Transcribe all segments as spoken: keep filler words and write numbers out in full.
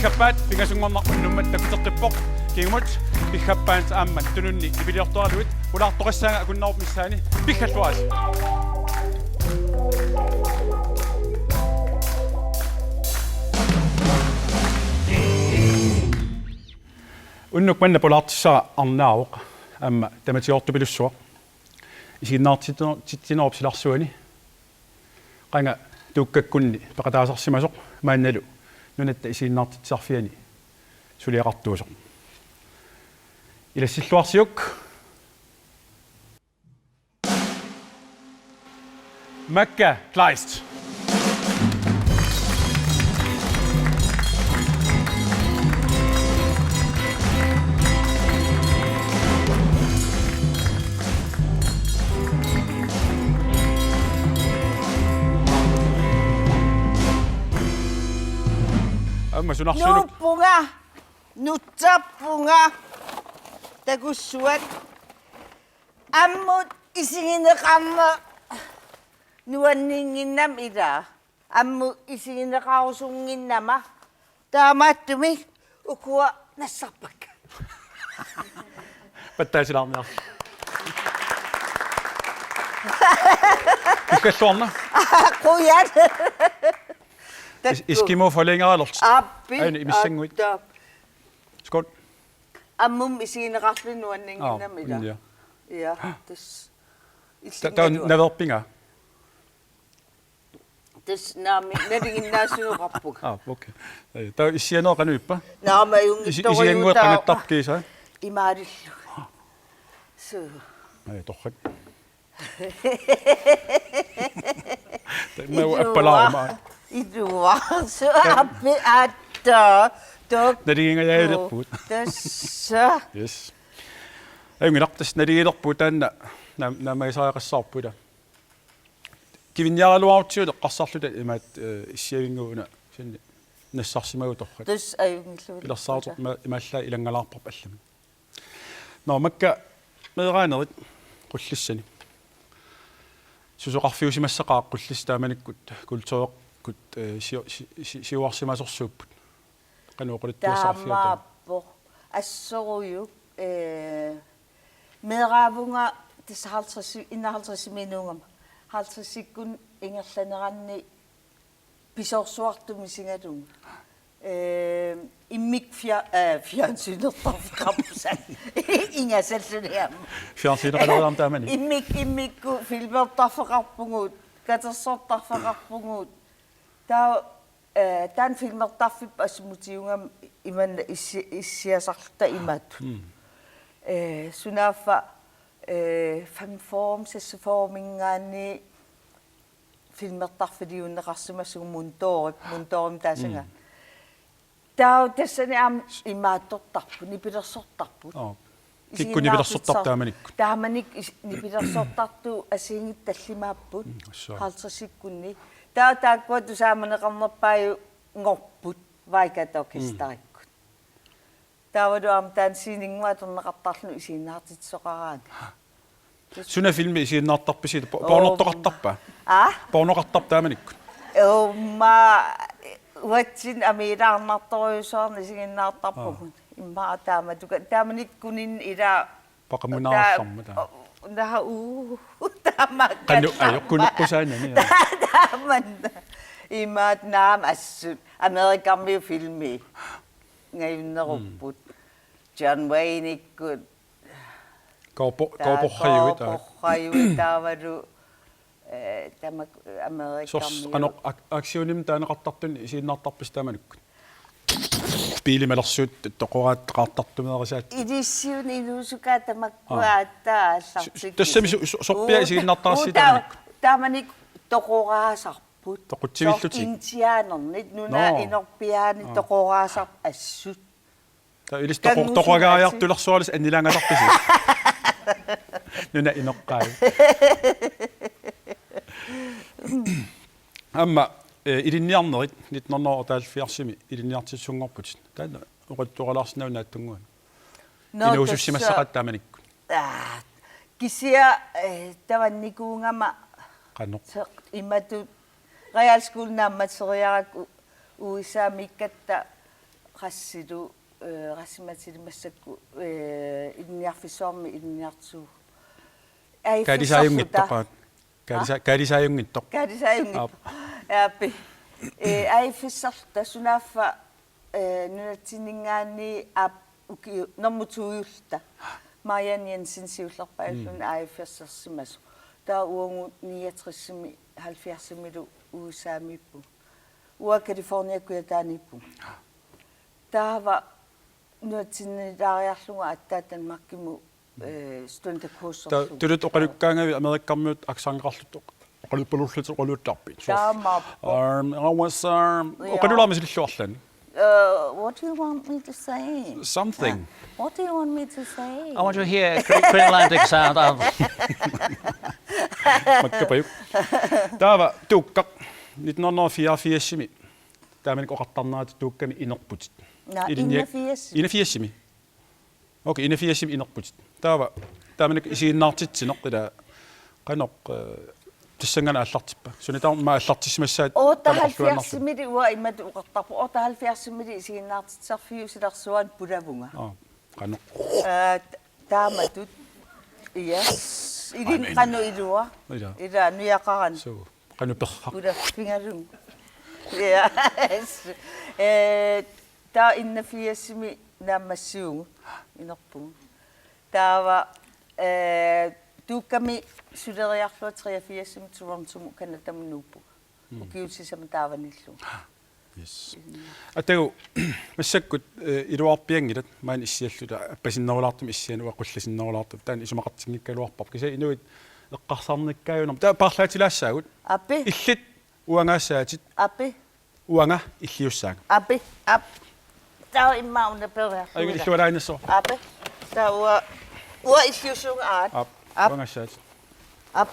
Piggappaat pingasunngorneq unnummat takuteqqippoq. Kingumut Piggappaat aamma tununni nipiliortoraluit pulaartoqassaanga akunnerup missaani. Piggalluarisi. Unnuk manna pulaartissara Arnaavoq, aamma tamatigoortupilussuaq. Isiginnaartitsinoorup silarsuani qanga tuukkakkunni peqataasarsimasoq maannalu nunatta isiginnaartitsisarfiani suliaqartuusoq. Ilassilluarsiuk. Makka Kleist. Aamma sunarsuunuk. Nuuppunga, nutsappunga, takussuat, ammut isigineqarneq nuanninnginnama ilaa, ammut isigineqarusunnginnama, taamaattumik ukua nassarpakka. Pattaasilaarniarsi. Piggalluarna. Qujan. Takku. Eskimo forlængeralorti. Aappi. Aina imissannguit. Atta. Skål. Ammut isigineqarluni nuanninnginnama ilaa. Aa, ja. Ja, tassa. Ta-, taava illingaluaq. Naveerpigaa? Tassa naamik nalinginnaasuuqarpunga. Aa, okay. Ej, taava issianerit qanoq ippa? Naamik ajunngitsorujuutaa. Isi-, isiannguit qanittarput kiisa? Imaalillugu. Suu. Ej, torrak. Taama appalaaruma. Ilua. Suu, aappi, atta. Tok. Nalinginnaajaalerpugut. Tassa. Yes. Ajunngilaq, tassa naligiilerpugut taanna naam-, naammagisariaqassaarpugut ilaa. Kivinniaraluarutsigu eqqarsarluta imaat, eh, issiavinnguuna sinni nassarsimagutorrak. Tassa ajunngilluinnarpara. Pilersaarutorpoq ima-, imaallaat ilanngalaarparput allamik. Nå, Makka, meeraanerit Qullissani. Susoqarfiusimassaqaaq Qullissat taamanikkut kulturekkut, eh, sio-, si-, si-, siuarsimasorsuupput. Qanoq oqaluttuassaqarfiuta? Taamaappoq. Assorujuk, eh, meeraavunga tassa halvtreds, enoghalvtreds minuungama. Halvtredsikkut ingerlaneranni pisoorsuartut misigalugit. Eh, immik fjer-, eh, fjernsynertarfeqarpugut. Ingasalluni aamma. Fjernsyneqaleriarami taamani. Immik, immikkut filmertarfeqarpugut, katersortarfeqarpugut. Taava Eh, taanna filmertarfik assimutiugami imanna issi-, issiasarluta imatut. Mm. Eh, sunaaffa, eh, femogfyrre, seksogfyrre-minngaanniit filmertarfiliunneqarsimasoq Mundorip, Mundorimik taassagaa. Mm. Taava tassani aamma imaattortarput, nipilersortarput. Aa. Kikkut nipilersortarput taamanikkut? Taamanikkut is-, nipilersortartut assigiinngitsut tallimaapput. Mm, assut. Halvtredsikkunni. Taava taakkua tusaamaneqarnerpaajunngorput Vaikat Orkesterikkut. Taavalu aamma taanna sceninnguaq atorneqartarluni isiginnaartitsisoqaraangat. Suna filmi isiginnaartarpisi, po-, pornortoqartarpa? Aa? Pornoqartarpa taamanikkut? Uumma uatsinni amiilaarnartorujussuarnik isiginnaartarpugut. Aa. Immaqa taamatuka-, taamanikkuninnga ilaa paqamunaarsamma taa. Taa-, o-, naa, uu, taama. Qanoq, ajorkunoqqusaanani, aa. Taamanna. Imaat naamik assut. Amerikamiut filmi. Ngajunnerupput. Mm. John Wayne-ikkut. Cowboy-, taa-, cowboyhajuit, aa. Cowboyhajuit taavalu, eh, tamakku Amerikamiut. Soorlu qanoq ak-, aktionimik taaneqartartunik isiginnaartarpisi taamanikkut? Biilimalersuut toqoraat qaartartumeerisaat. Ilissiuna inuusukaat tamakku. Aa. Aatsaat aallartikkusi. Tassami su-, su-, sorpiaq isiginnaartarassi taamanikkut? Uu, taa-, taamanikkut toqoraasarput. Toqutsivillugit. Soorlu indianernit nunap inorpiaani toqoraasarput assut. Taava ilissi toqo-, toqoraajartulersuarlusi annilaangasarpisi? Nunap inoqqaavi. Aamma, eh, ilinniarnerit nitten hundrede og otteoghalvfjerdsimi ilinniartitsisunngorputit. Taanna oqaluttuaralaarsinnaavoq naatsunnguamik. Nå, inuusussimassaqaatit taamanikkut. Aa, kisianni, eh, tavannikuugama. Qanoq? Seq-, imatut realskole naammassereerakku U-, U S A-miikkatta qassilu, eh, qassimatili massakkut, eh, ilinniarfissuarmi ilinniartigu. Kaalisaajunngittooq. Kaalisaajunngittooq. Kaalisaajunngittooq. Aap. Aappi. Eh, A F S-erluta sunaaffa, eh, nunatsinninngaanniit aap ukiu-, normu to-ujulluta. Marianne Jensen siullerpaalluni A F S-ersimasoq. Taava uagut niogtres-imi halvfjerds-imilu U S A-miippugut. Uanga California Kujataaniippugut. Taava nunatsinnilaariarlunga aatsaat Danmarkimut, eh, studenterkurserlugu. Tuluttut oqalukkaangavit Amerikamiut accentqarlutit oq-, oqaluppaluullutit oqaluuttarpit. Taamaappoq. Um, I was, um, oqalulaarmat sililluarlani. Uh, what do you want me to say? Something. What do you want me to say? I want to hear Green-, Greenlandic sound of Makkapajuk. Taava Tuukkaq nitten hundrede fireogfirs-imi. Taamanikkut oqartarnerata Tuukkami inerputit. Naa, ilinniak-, enogfirs. Enogfirs-imi. Okay, enogfirs-imi inerputit. Taava taamanikkut isiginnaartitsineq ila qanoq, eh, tassanngaanniit aallartippa? Suna tamarmi aallartissimassavat tamarluinnarlugu. Otteoghalvfjerds-imili uanga imatut oqartarpunga. Otteoghalvfjerds-imili isiginnaartitsisarfiup silarsuaani pulavunga. Aa, qanoq. Eh, t-, taamatut. Yes. Ilin qanoq ilua. Ila. Ila nujaqarani. So, qanoq perra. Pulaffigalugu. Yes. Eh, taava enogfirs-imi naammassivugut inerpugut. Taava, eh, Tuukkami suleriarlunga treogfirs-imi Torontomut Canadamut nuuppunga. Mm. Ukiut sisamat taavanillugu. Yes. Atagu massakkut, eh, iluarpianngilat maani issialluta appasinnerulaartumik issianik uanga qullasinnerulaartumik taanna isumaqartinngikkaluarparput. Kisianni inuit eqqarsarnikkaajunermik. Taava paarlaatilaassaagut. Aappi. Illit uangaassaatit. Aappi. Uanga illiussaanga. Aappi, aap. Taava immaqa una periarlugit. Ai, illualaannassooq. Aappi. Taava uanga, uanga illiussuunga aat. Aap. Aap. Uangaassaatit. Aap.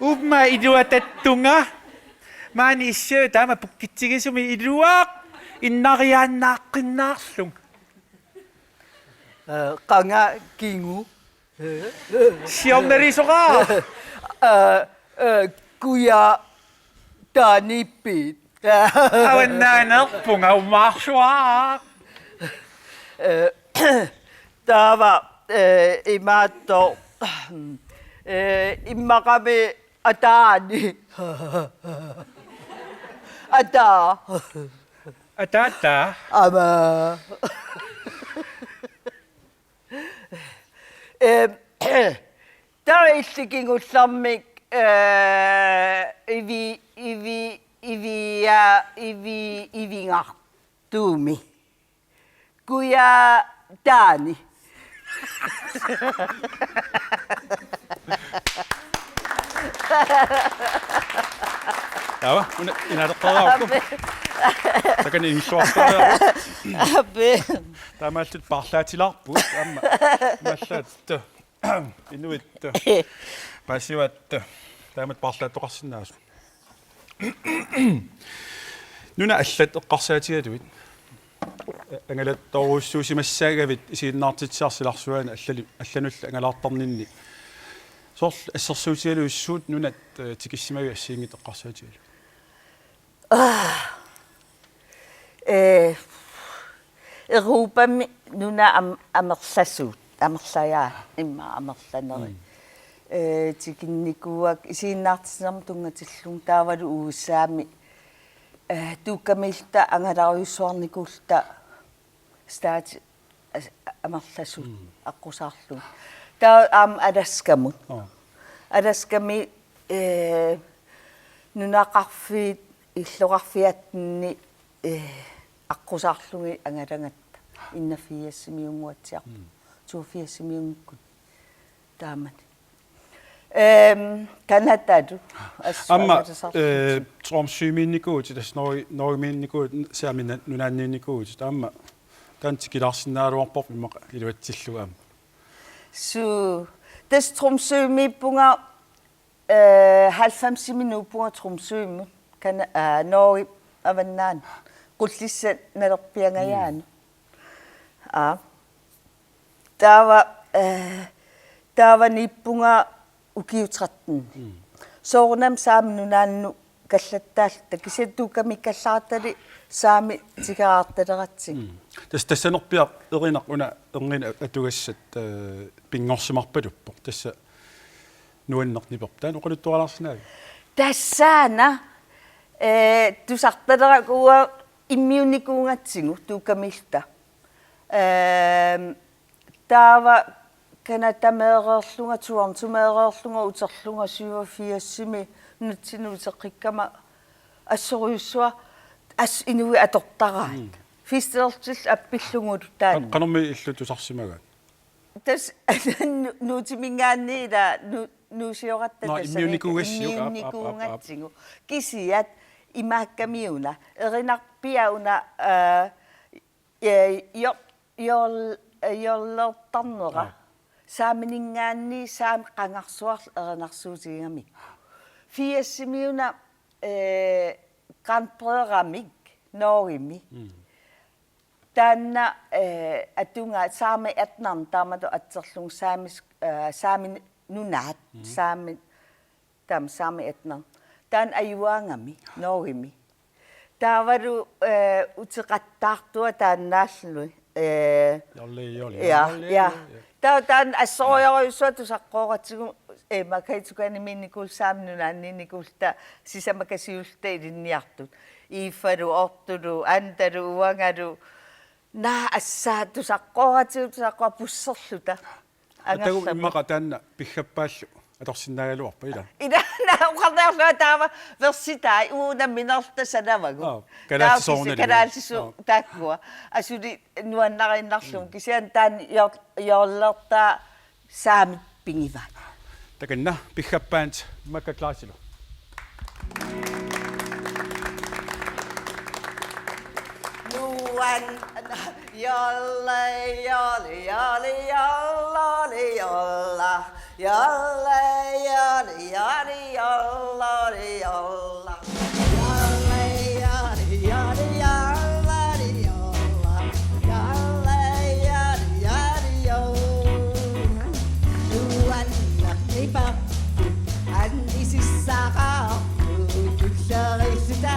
Uumma iluatattunga. Maani issialu taama pukkitsigisumik iluaq innariaannaaqqinnaarlunga. Eh, qanga kingu. Siornarisoqaaq. Eh, eh, Kujataaniippiit? Avannaanerpunga, umaarsuaq. Eh, taava, eh, imaattoq, eh, immaqami ataani. Ataa. Ataata. Aamma. Em, taava illit kingullermik, eh, ivi-, ivi-, ivia-, ivi-, ivingartuumi. Kujataani. Taava, una inaaleqqaaraakku. Aappi. Takanna ingilluartariaqarpoq. Aappi. Taamaalilluta paarlaatilaarpugut, aamma. Imaallaat. Inuit. Paasivaat. Taamatut paarlaattoqarsinnaasut. Nunat allat eqqarsaatigalugit. Angalatorujussuusimassagavit isiginnaartitsisarsilarsuani allali-, allanullu angalaartarninni. Soorlu assersuutigalugu suut nunat, eh, tikissimavit assigiinngitsut eqqarsaatigalugit? Ah. Eh, Europami nunat am-, amerlasuut, amerlajaa, immaqa amerlaneri. Mm. Eh, tikinnikuuakka isiginnaartitsinermut tunngatillugu taavalu U S A-mi, eh, Tuukkamiilluta angalarujussuarnikuulluta staat as-, amerlasuut. Mm. Aqqusaarlugit. Taava aamma Alaskamut. Aa. Alaskami, eh, nunaqarfiit illoqarfiatinni, eh, aqqusaarlugit angalagatta. Enogfirsimiunnguatsiarpoq. Mm. Toogfirsimiunngikkuni. Taamani. Ehm, Canadalu. Assut aamma, angalasarlutik. Eh, Tromsømiinnikuuvutit, tassa Norge-, Norgemiinnikuuvutit, Sisimiut nunaanniinnikuuvutit, aamma taanna tikilaarsinnaagaluarparput immaqa iluatsillugu aamma. Suu, tassa Tromsømiippunga, eh, halvfemsimi nuuppunga Tromsømut, Kana-, aa, Norge, Avannaani. Qullissat nalerpiangajaanni. Aa. Taava, eh, taava niippunga ukiut tretten. Mm. Soorunami Saamit Nunaannut kallattaalluta, kisianni Tuukkamikkallaartali Saamit tikeraartaleratsigu. Mm. Tassa tassanerpiaq erinaq una erniinnaq atugassat, eh, pinngorsimarpaluppoq. Tassa nuanneq niperpoq. Taanna oqaluttualaarsinnaavit? Tassaana, eh, tusartalerakkit uanga immiunnikuugatsigu Tuukkamilluta. Ehm, taava Canadameereerlunga, Torontomeereerlunga, uterlunga syvogfirsimi nunatsinnut uteqqikkama assorujussuaq as-, inuit atortaraat. Mm. Festivalillu appillugulu taanna. Qan-, qanormi illut tusarsimagaat? Tassa nu-, Nuutsiminngaanniit ila nu-, nuusioratta. Nå, tassa immiunnikuugassiuk, aap, aap, aap, aap. Immiunnikuugatsigu. Kisianni imaakkamiuna. Erinarpiaq una, eh, eh, jo-, jol-, eh, jollertarnera. Aa. Saamininngaanniit saamit qangarsuarlu erinarsuutigigami. Firsimiuna, eh, Grand Prix-ramik Norgemi. Mm. Taanna, eh, atuga Saamit atnern taamatut atserlugu Saamit, eh, Saamit Nunaat, mm, Saamit, taama Saamit atnern. Taanna ajugaangami Norgemi. Taavalu, eh, uteqattaartua taannaalluni. Eh, Jolly, jolly, ja, jolly, ja, jolly. Taava taanna assorujussuaq tusaqqooqatigu, eh, Margrethe Tukanimiinnikuulluta Saamit Nunaanniinnikuulluta sisamakasiulluta ilinniartut. Iiffalu, Ortulu, Andalu, uangalu. Naa, assa tusaqqooqatigu, tusaqqooq busserluta. Atagu angerlamut. Immaqa taanna piggaappaallu atorsinnaagaluarpat, ila? Ila, naa, oqarniarlunga taava versitai uunga nammineerluta sanavagut. Aa, kalaallisut soorunalimi. Kalaallisut, aa, taakkua. Asuli nuannariinnarlugu. Mm. Kisianni taanna jol-, jollertaa saamit pigivaat. Takanna, piggaappaallu Makka Clausilu. Nuan-, jolle, jolle, jolle, jolle, jolla. Jolle, jolle, jolle, jolle, jolla. Jolle, jolle, jolle, jolle, jolla. Jolle, jolle, jolle, jolla. Nuanneq niperput annisissaqarput tulleriilluta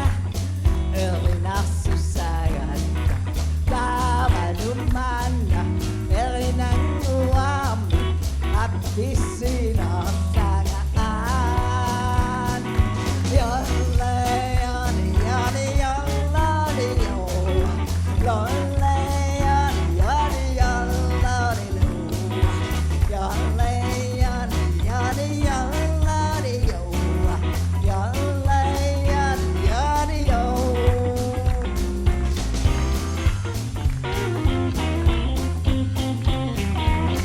erinarsussaagatta. Taavalu maanna erinannguarmik appisilaarlanga aat. Jolle, jolle, jolle, jolle, jolla. Jolle, jolle, jolle, jolle, jolla.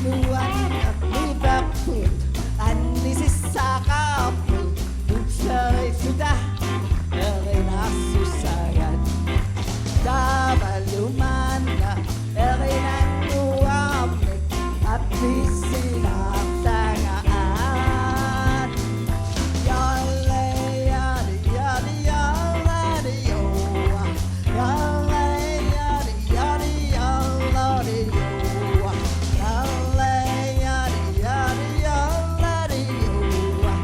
Nuanneq niperput annisissaqarput tulleriilluta erinarsussaagatta. Taavalu maanna erinannguarmik appisilaarlanga aat. Jolle, jolle, jolle, jolle, jolla. Jolle, jolle, jolle, jolle, jolla. Jolle, jolle, jolle, jolle, jolla.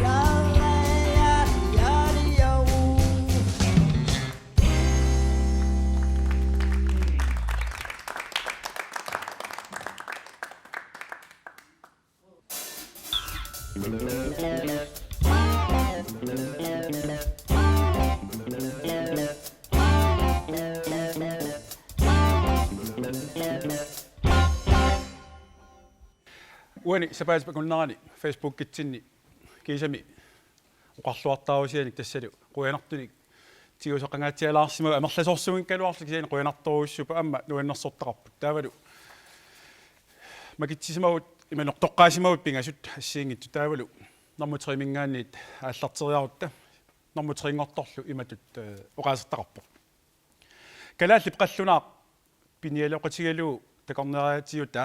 Jolle, jolle, jolle, jolla. Uani sapaatip akunnerani Facebookitsinni kiisami oqarluartaarusianik tassalu qujanartunik tigusaqangaatsialaarsimavit, amerlasoorsuunngikkaluarluta kisianni qujanartorujussuupput, aamma nuannersortaqarput. Taavalu makitsisimavut, imaluunniit toqqaasimavutit pingasut assigiinngitsut, taavalu normu tre-minngaanniit aallarteriarutta normu tre-nngortorlu imatut, eh, oqaasertaqarpoq. Kalaallit qallunaaq pinialoqatigalugu takornariaatigut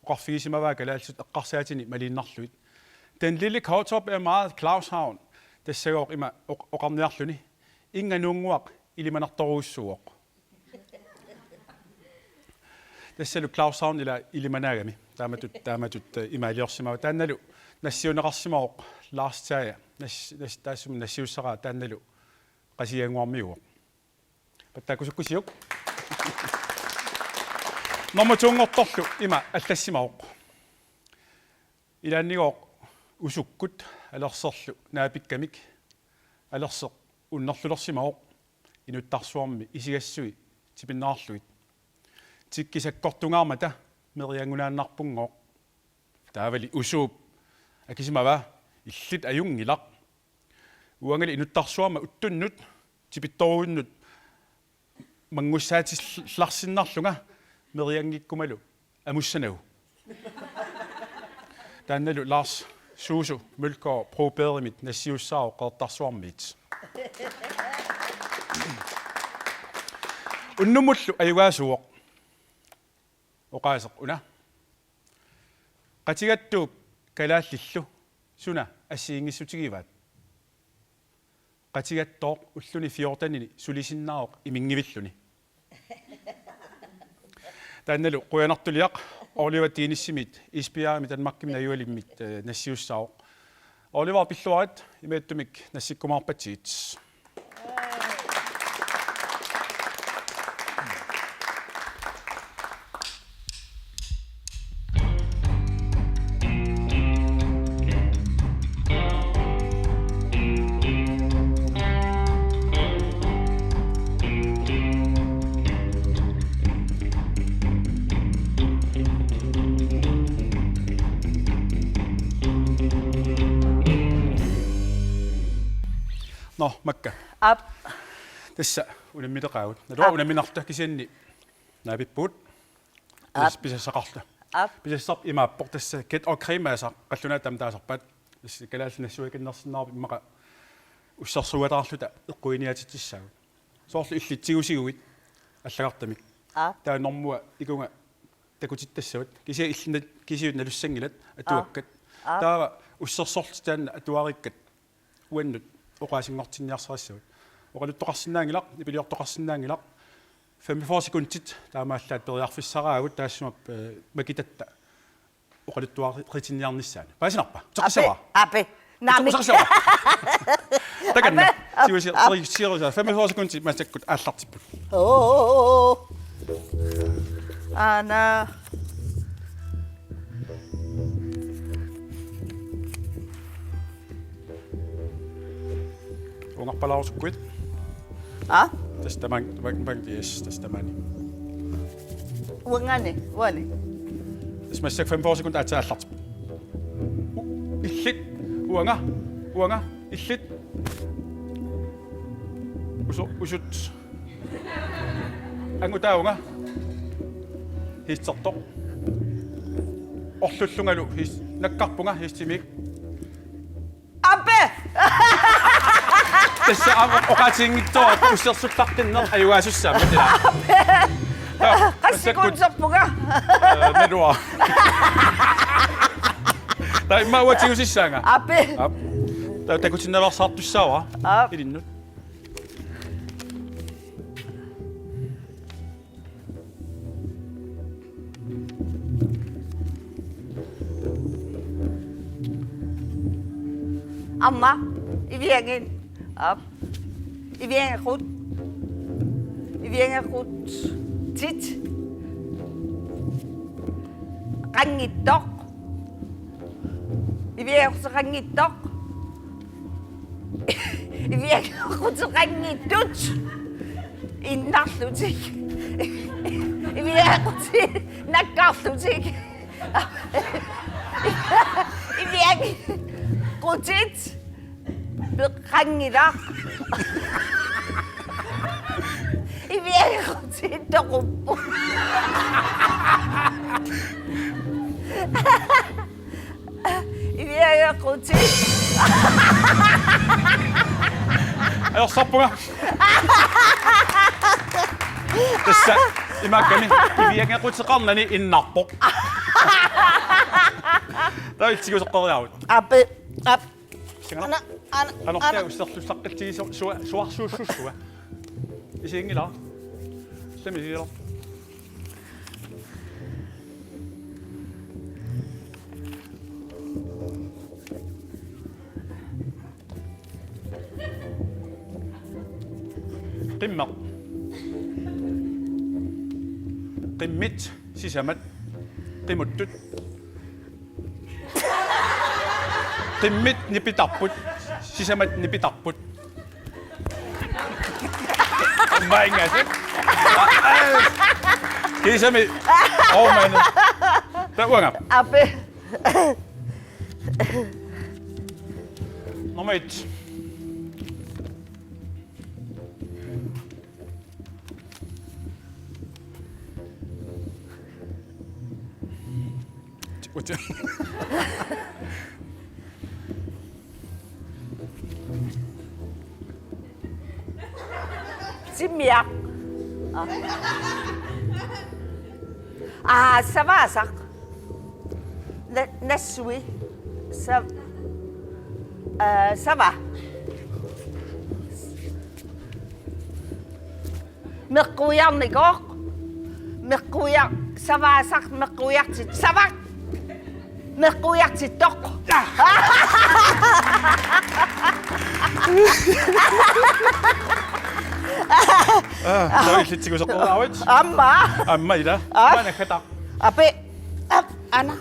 oqarfigisimavaa kalaallisut eqqarsaatini maliinnarlugit. Den lille Kautop er meget Claushavn, tassagooq ima oq-, oqarniarluni: Inga nuunnguaq ilimanartorujussuuvoq. Tassalu Claus Havn ila ilimanaagami. Taamatut, taamatut, eh, imaaliorsimavoq. Taannalu nassiunneqarsimavoq Lars Terje. Nas-, nas-, taassuma nassiussaraa taannalu Qasigiannguarmiuuvoq. Pattaakkusukkusiuk. Normu to-nngortorlu ima allassimavoq. Ilaannigooq usukkut alerserlu naapikkamik alerseq unnerlulersimavoq inuttarsuarmi isigassui tipinnarlugit. Tikki sakkortungaarmata merianngunaannarpunngooq. Taavali usuup akisimavaa: Illit ajunngilaq. Uangali inuttarsuarma uttunnut tipittorujunnut manngussaatillarsinnarlunga merianngikkumalu amussanagu. Taannalu Lars Suusu Mølgaard Brobergimit nassiussaavoq Qeqertarsuarmiit. Unnummullu ajugaasuuvoq. Oqaaseq una: Qatigattuup kalaallillu suna assigiinngissutigivaat? Qatigattooq ulluni fjortenini sulisinnaavoq iminngivilluni. Taannalu qujanartuliaq Oliver Dinesianit Esbjergimi Danmarkimi najugalimmit, eh, nassiussaavoq. Oliver, pilluarit, imaattumik nassikkumaarpatsigit. Nå, Makka. Aap. Tassa unammileqaagut. Naluara. Aap. Unamminarluta, kisianni naapippugut. Aap. Pis-, pisassaqarluta. Aap. Pisassarput imaappoq, tassa Kat og Kremager qallunaatut taama taasarpaat. Tassa kalaallit nassuiakinnersinnaavarput, immaqa ussersuataarluta eqquiniatitsissaagut. Soorlu illit tigusiguit allagartamik. Aap. Taava normua ikunga takutittassavaat. Kisianni illit kisiat nalussanngilat atuakkat. Aap. Aap. Taava ussersorlutit taanna atuariikkat uannut oqaasinngortinniarsarissavat. Oqaluttoqarsinnaanngilaq, nipiliortoqarsinnaanngilaq. Femogfyrre sekundit taamaallaat periarfissaraagut taassuma, eh, makitatta oqaluttuaritinniarnissaanut. Paasinarpa? Uteqqissavara? Ape, ape. Naamik. Uteqqissavara? Takanna. Ape, ape, siusi-, ape. Siusi-, femogfyrre sekundit massakkut aallartipput. Oo. Aana. Uungarpalaarusukkuit. Aa? Tassa tamaani, tamaani, tamaani, yes, tassa tamaani. Uangani, uani. Tassa massakkut femogfyrre sekundit aatsaat aallartippoq. U-, illit, uanga, uanga, illit. Usu-, usut. Angutaa uunga. Hiistertoq. Orlullungalu hiis-, nakkarpunga hiistimik. Ape! Tassa aamma oqaatiginngitsoorput ussersullaqqinneq ajugaasussaammat ilaa. Ape! Taa, qassikkuun massakkut sorpunga. Eh, naluara. Taava immaqa uanga tigusissaanga. Ape! Aap. Taava takutinnaveersaartussaavara. Aap. Ilinnut. Aamma, iviangit. Aap. Iviangequt. Iviangequtit. Qanngittoq. Iviangequteqanngittoq. Iviangequteqanngitsut. Innarlutik. Iviangequtit nakkarlutik. Iviangequtit peqanngilaq. Iviangequtit toqupput. Iviangequtit. Ajorsarpunga. Tassa imaakkami iviangequteqarnani innarpoq. Taava tigusaqqiarut. Ape, aap. Singala. Ana, ana, qanortia ana. Usserlussaqqillugit su-, sua-, suarsuussussua. Isiginngilara. Sami isiginngilara. Qimmeq. Qimmit, sisamat, qimuttut. Qimmit nipitarput, sisamat nipitarput. Aamma ingaasik. Kiisami. Oomani. Taava uanga. Ape. Nummer et. Timiaq. Aa. Aa, savaasaq. Na-, nassui. Sa-, aa, sava. Meqquiarnikoq. Meqquia-, savaasaq meqquiartit-, savaq. Meqquiartittoq. Aa, taava illit tiguseqqoraavit. Aamma. Aamma ila. Aa. Aamma naggataq. Ape. Ap-, ana.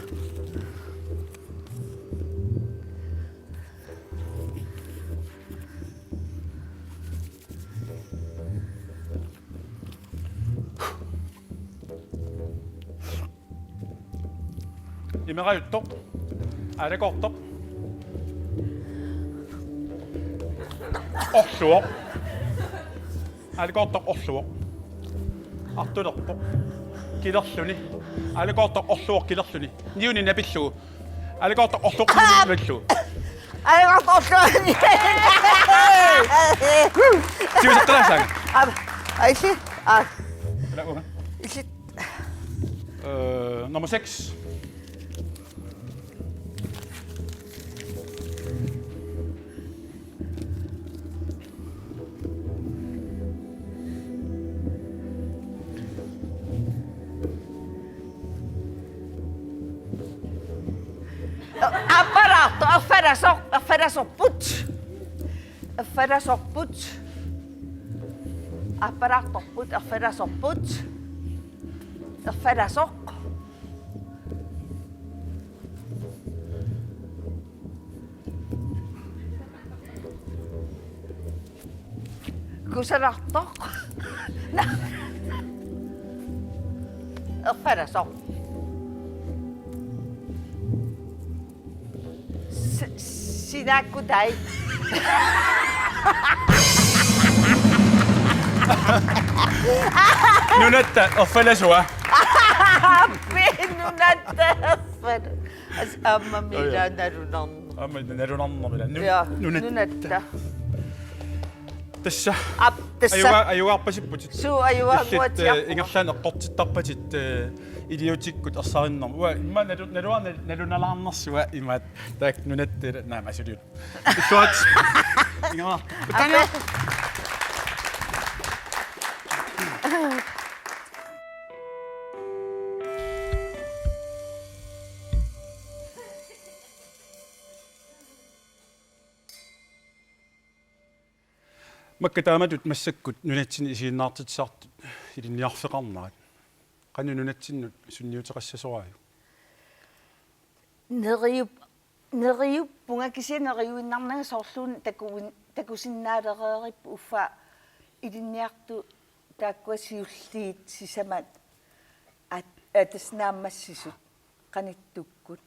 Imerajuttoq. Aalakoortoq. Orluvoq. Aalakoortoq orluvoq. Artulerpoq. Kilerluni. Aalakoortoq orluvoq kilerluni. Niuni napillugu. Aalakoortoq orluvoq niuni napillugu. Aalakoortoq orluvoq. Tiguseqqilaassaagut. Aa, illit. Aa. Ila uunga. Illit. Øh, nummer seks. Apparaattoq, erfalasoq, erfalasorput. Erfalasorput. Appalaartorput, erfalasorput. Erfalasoq. Kusanartoq. Erfalasoq. S-, sinaakkutai. Nunatta erfalasua. Appi nunatta erfal-. As-, aamma Joo, joo. Mila nalunarn-. Aamma nalunarnermila. Nu-, Joo, nunatta. Nunatta. Tassa. Ap-, tassa. Ajuga-, ajugaarpasipputit. Suu, ajugaanguatsiarpunga. Illit, eh, ingerlaannaq eqqortittarpatit, eh, iliutikkut ersarinnermut. Uanga immaqa nalu-, naluara nal-, nalunalaarnersua imaattoq taakku nunatta ila naamasuliut. Illuat. Ingerlaannaq. Ape. Makku taamatut massakkut nunatsinni isiginnaartitsisartut ilinniarfeqarnerat. Qanoq nunatsinnut sunniuteqassasoraajuk? Neriup-, neriuppunga kisianni neriuinnarnanga soorluuna takuin-, takusinnaalereeripput uffa ilinniartut taakkua siulliit sisamat at-, atas naammassisut qanittukkut.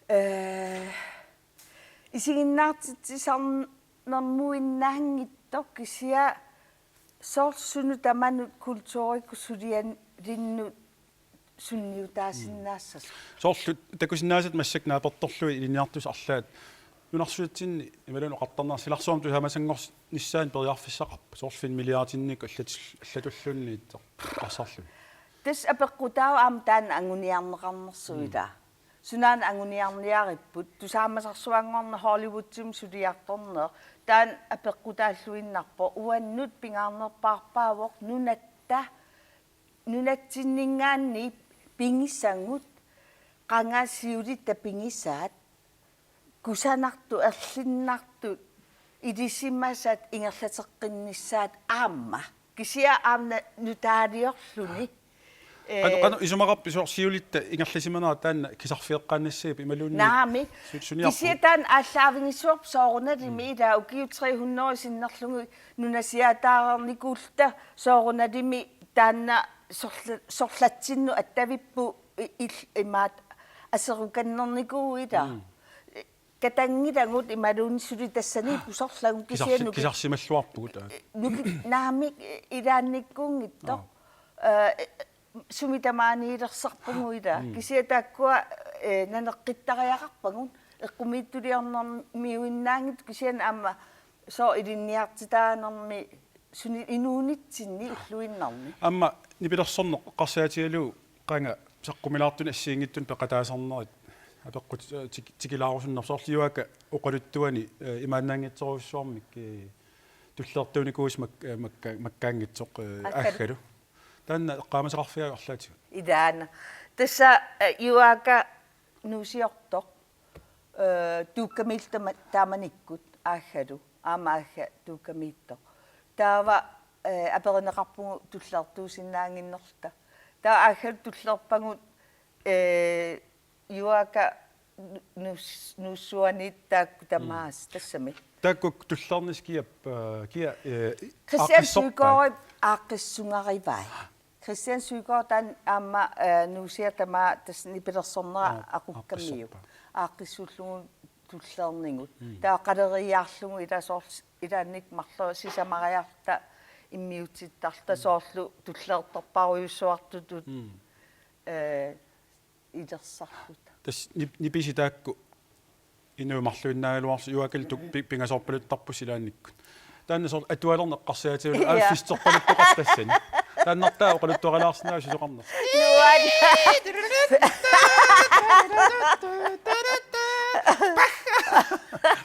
Ee, isiginnaartitsisarnermuinnaanngitsoq kisianni soorlu sunut tamanut kulturikkut sulianinnut sunniutaasinnaassasoq. Soorlu takusinnaasat massakkut naapertorlugit ilinniartut arlaat nunarsuatsinni imaluunniit oqartarnerat silarsuarmi tusaamasanngornissaanut periarfissaqarpoq. Soorlu filmiliartinnikkut allat-, allatulluunniit eqqarsarlugit. Tassa apeqqutaavoq aamma taanna anguniarneqarnersoq Mm. ilaa. Sunaana anguniarniaripput, tusaamasarsuanngorneq Hollywoodimi suliartorneq, taanna apeqqutaalluinnarpoq, uannut pingaarnerpaarpaavoq nunatta, nunatsinninngaanniit pigisagut, qanga siulitta pigisaat, kusanartut, erlinnartut, Ilisimasat ingerlateqqinnissaat aamma. Kisianni aamma nutaaliorluni. Qanoq, qanoq isumaqarpit soorlu siulitta ingerlasimanera taanna kisarfeeqqaannassagit imaluunniit? Naamik. Su-, suniarput? Kisianni taanna aallaavigissuarput soorunalimi, mm, ilaa ukiut tre hundrede sinnerlugu nunasiaataareernikuulluta soorunalimi taanna sorla-, sorlatsinnut attavipput i-, il-, imaattoq aserukannernikuuvoq ilaa. Mm. Katanngilagut imaluunniit suli tassaniippoq sorlagut. Kisarsi-, kisianni nuki-, kisarsimalluarpugut, aa. Nuki-, naamik ilaannikkuunngitsoq. Aa. Eh, sumi tamaaniilersarpugut ilaa. Mm. Kisianni taakkua, eh, naneqqittariaqarpagut. Eqqumiitsuliornermiuinnaanngitsoq kisianni aamma soorlu ilinniartitaanermi suni inuunitsinni ulluinnarni. Aamma nipilersorneq eqqarsaatigalugu qanga saqqumilaartunik assigiinngitsunik peqataasarnerit apeqqut-, eh, tik-, tikilaarusunnerput. Soorlu Juaaka oqaluttuani, eh, imaannaanngitsorujussuarmik, eh, tulleertuunikuusoq mak-, eh, makka-, makkaanngitsoq, eh, Aaggalu. Aaggalu. Taanna eqqaamasaqarfigaagit arlaatigut? Ilaana. Tassa, eh, Juaaka nuusiortoq, eh, Tuukkamiillu tama-, taamanikkut Aaggalu, aamma Aagga Tuukkamiittoq. Taava, eh, aperineqarpugut tulleertuusinnaannginnerluta. Taava Aaggalu tulleerpagut, eh, Juaaka nu-, nuus-, nuussuaniit taakku tamaasa, mm, tassami. Taakku tulleernissat kiap, eh, kia, eh, Christian aaqqissorpaat? Søgaardip aaqqissugarivai. Christian Søgaard taanna aamma, eh, nuusiat tamaat tassa nipilersornera, aa, aqukkamiuk. Aaqqissorpaat. Aaqqissuullugu tulleernigut. Mm. Taava qaleriiaarlugu ilaa soorlu ilaannikkut marloriarluta sisamariarluta immiutsittarluta, mm, soorlu tulleertorparujussuartutut, mm, eh, ilersarluta. Tassa nip-, nipisi taakku inuit marluinnaagaluarlutik Juaakallu tuk-, pi-, pingasoorpaluttarput ilaannikkut. Taanna soorlu atualerneq eqqarsaatigalugu, aa, ja, fisterpaluttoqarpoq tassani. Taannartaa oqaluttuarilaarsinnaavit susoqarnersoq? Nuann.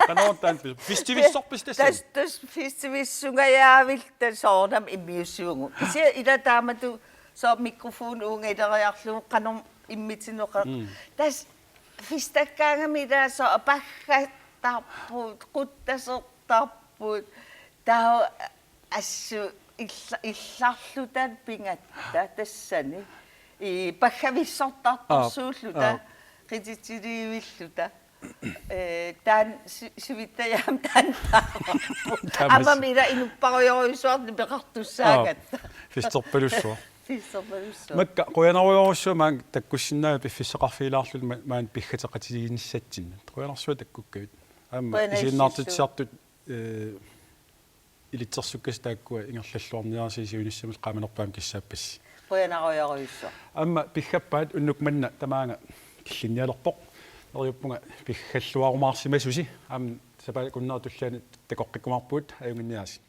Qanoq taanna fis-, festivissorpisi tassani? Tas-, tas-, festivissungajavilluta soorunami immiussivugut. Kisianni ilaa taamatut soorlu mikrofoni uunga ileriarlugu qanoq immitsinnut oqa-, mm, tassa fistakkaangami ilaa soorlu paggattarput, quttasertarput, taava assut illa-, illarluta pigatta tassani. Ii, paggavissortartorsuulluta, aa, aa, qititsiliivilluta. Eh, taanna si-, sivittajaam taanna. Taamasi. Aamma ilaa inupparujorujussuarnik peqartussaagatta. Aa, fisterpalussuaq. Fisterpalussuaq. Makka, qujanarujorujussuaq maani takkussinnaagavit piffissaqarfigilaarluta ma-, maani piggateqatigiinnissatsinnut. Qujanarsuaq takkukkavit. Aamma qujanaq isiginnaartitsisartut, eh, ilitsersukkasi taakkua ingerlalluarniaritsi siunissamut qaamanerpaamik kissaappassi. Qujanarujorujussuaq. Aamma piggappaat unnuk manna tamaanga killinnialerpoq. Neriuppunga piggalluarumaarsimasusi. Aamma sapaakunnerata tulliani takoqqikkumaarpugut, ajunnginniaritsi.